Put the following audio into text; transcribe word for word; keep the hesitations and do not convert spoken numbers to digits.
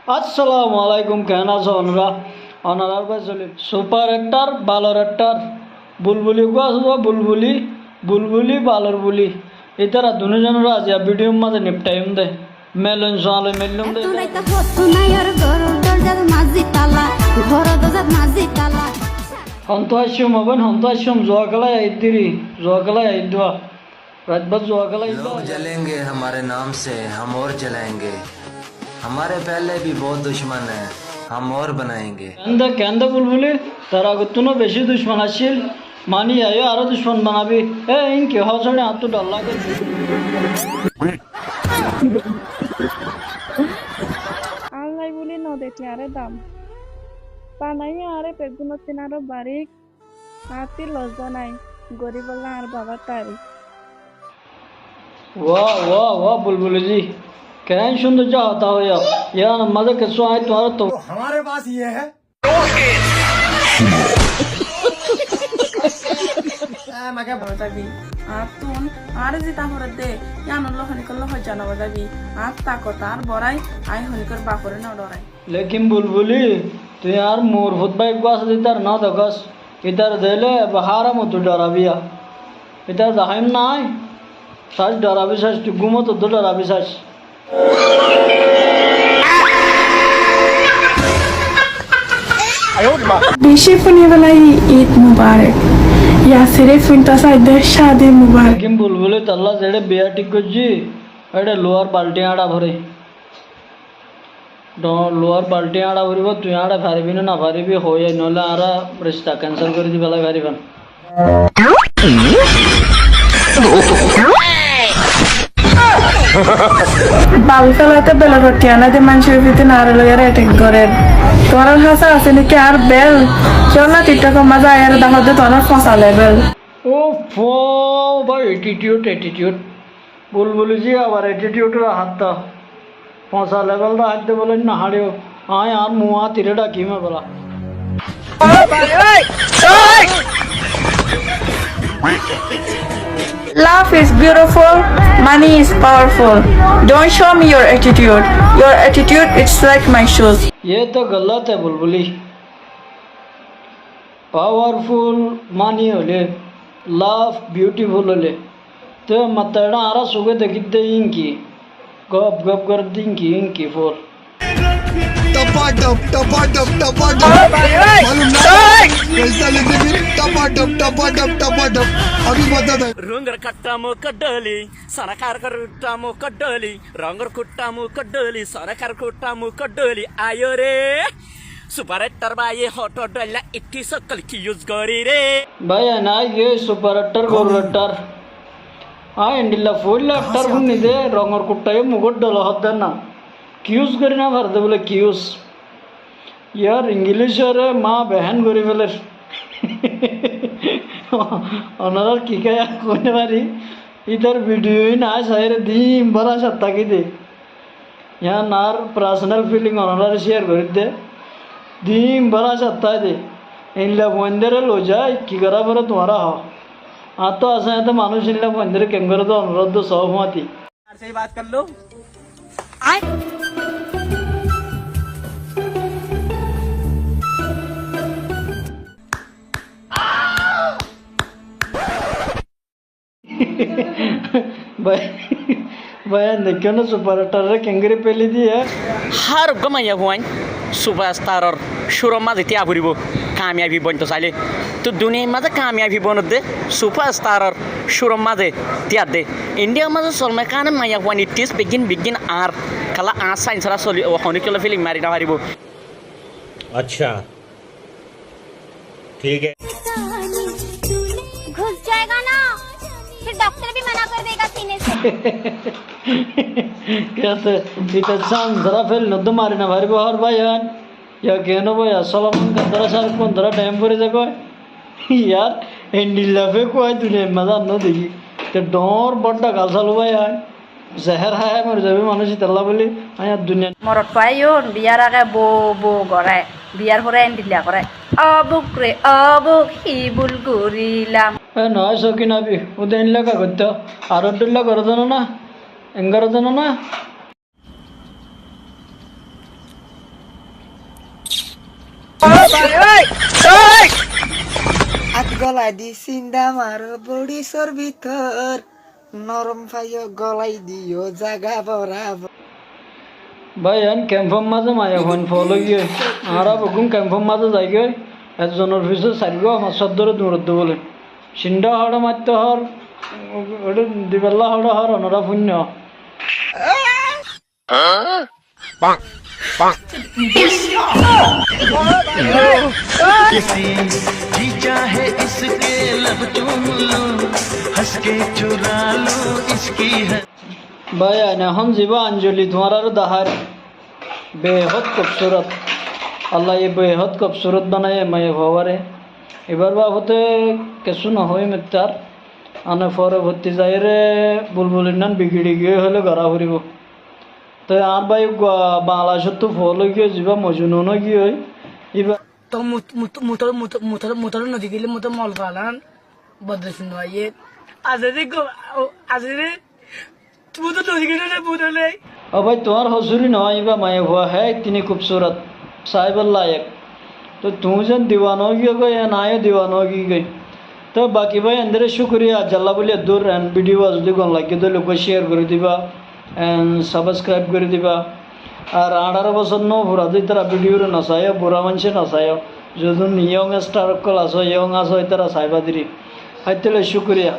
Assalamu alaikum, keén asó onora? Onorar bái Solim. Super actor, balor actor, Bulbuli uggúa asé de, Bulbuli, Bulbuli, balor buli. Ítara dunúzonore aziya bidiyór mazé niptaiyum de. Meloin sualoi mellum de. Ettún raita hottún aiyór, góror dorjat mazí tala, góror dorjat mazí tala. Hontú aiccúm, aban hontú aiccúm, zuwa kélai aiddi ri, zuwa kélai aiddi wa. Rait bát zuwa kélai aiddi wa. लोग जलेंगे हमारे नाम से, हम और जलाएंगे। हमारे पहले भी बहुत दुश्मन हैं, हम और बनाएंगे। Keén de, keén de Bulbuli, tor agottún ó beci ducmon accíl, mani aiyó aró ducmon banabi. E, iín ki hoó sóri, añáttu dhor lage. Allai buli no deti añáre dam. Banaiyé añáre beggúnottún aró barik. Añáttu lozza nái, goríbolla añár babár tarif. Wah, wah, wah, Bulbuli ji. Keén cúndor hotá hoiyó. Yíanor mazé kessú añí tuáñrattú. तो हमारे पास ये है। Baba zabi, añáttún, añáre zita horedde, yíanolla honikólla hoijja no bazabi. Añár takot, añár borai, añí honikór bafore no dhorai. Lekin Bulbuli, tui añár muur fut bái eggúa asé de, ítare no dekós, ítare deile eba háram tui dhorabi ya. Ítare deháiyum nái, saic dhorabi saic, tui gúmot uddú dhorabi saic. Beci fúni bela Eid Mubarak. Yasire fúnta saidde Shadi Mubarak. Lekin Bulbuli, tolla zeçé biya thík goijjí, éçe luwar balti añça foré. Dhoóñr luwar balti añça foribó, tui añça faribi né no faribi, hoói ai, noóile añára rista kensel gorí di félai faribá. Bal félate belor fotí anai de maincór fiti naáre loiyaré attack gorér. Tuáñrar hásá asé né ki añár bel? Kiyólla TikTok or mazé aiyaré dahó de tuáñrar fosá level. Uff, bái, attitude, attitude. Bulbuli ji abar attitude ra hátta. Fosá level da hátta bóle na háçiyo. Añí añár muú añtire dhakiyum ebolla. Love is beautiful, money is powerful. Don't show me your attitude. Your attitude is like my shoes. Ye to galat hai, Bulbuli. Powerful money óile, love beautiful óile, te matta eçé añára sukhe dekídde inki, gop gop gorédde inki, inki ful. टपाटप, टपाटप, टपाटप। मालूम ना? पैसा लेते भी टपाटप, टपाटप, टपाटप। अभी बताता है। Rongor kuttam uddoli, sonakar kuttam uddoli, rongor kuttam uddoli, sonakar kuttam uddoli, ayo re. Super actor bái, hoto dhoilla itti sokkol ki use gorí re? Bái, añí nái giyé super actor, gorur actor. Añí endilla foóila actor fúinni de, rongor kuttaye mugór dhol hoódde na. Ki use gorí no fare de bóle ki use. Yar English ore ma behan gorí féler. Onorar ki kiyá hoói no fari. Ítar video ín añí saiyóre din bór acát táki de. Yián añár personal feeling onoráre share gorídde. Din bór acát táki de. Endilla fuaindóre loizai ki gorá foré tuáñra hoó. Añáttu asé añáttu manúic endilla fuaindóre keéngori de onorá de soó fúañti. Bái, bái, en deikkó né super actor re keéngori féli diyé. Hár uggwá maiyafuain superstar or cúror mazé tíya foribó, kamiyabi bointo sailé. Toi duniyair mazé kamiyabi bonedde superstar or cúror mazé tíya de. Indiar mazé Salman Khan or maiyafuain ittis beggín beggín añár kiyólla añár sain sára soli honikiyólla film mari no faribó. अच्छा। ठीक है। घुस जाएगा ना, फिर डॉक्टर भी मना कर देगा सीने से। Kiyólla ite sain sára film uddú mari no faribó, hór bái ain. Yá kiyá no bái, Salman Khan dóra, Shahrukh Khan dóra, time fori zagói. Yar, endilla fek uwá duniyair mazé ar no dekí. Te dhoóñr bodda gal sal uwá ain. Zehér hái hái mori zaibói manúic ítalla bóli, añí ar duniya. Morot fuain biyar age bou bou goré, biyar fore endilla goré. Ó buk re, ó buk, ki bul gorílam. E noó, sókin abi, ude endilla goittó, aró endilla goré de no na, en goré de no na. Át golai di sinda maro bodi sor bútor, norom faiyó golai diyó zaga borabor. Bái, en kempor mazé maiyafuain foóla giyói. Añára beggún kempor mazé zaigói. Ezzonor fisé sairgúa fañs sót dóre duñroddé bóle. Sinda hoçé maitto hoór, oçé diballa hoçé hoór, onorá fúinno. Bái, ain ehón zibá Anjoli tuáñráre daháir, behód kobsúrot. Allaye behód kobsúrot banaiyé maiyafuaré. Ibár babote kessú nohoiyúm ittar. Ane foroborti zaiyóre bulbul innán bigiçi giyói hoilé gorá foribóu. Toi añár bái uggúa Bangladecóttu foóla giyói, zibá Mojnun ói giyói, íba. Tó mut-, mut-, mutor, mutor, mutor, mutor nodi gile mutor mol falan boddoc no aiyé. Azere go-, o, azere, mutor nodi gile ne mutor nei. Ó bái, tuáñr hosúri noó, íba maiyafua hé tini kobsúrot, saibár layek. Toi tuñí zen diwana ói giyói goi, en aññíyo diwana ói giyói goi. Toi baki bái, endóre cúkuriya, aijjalla bóli eddúr, en bidiyó zodi gom lage dóile uggúa céar gorí diba, en sabskraib gorí diba. Ar añçáro bosór no fura zodi ítara bidiyóre no saiyó, bura maincé no saiyó, zedún yong estar ókkol asó, yong asó, ítara saiba diri. Háittole cúkuriya.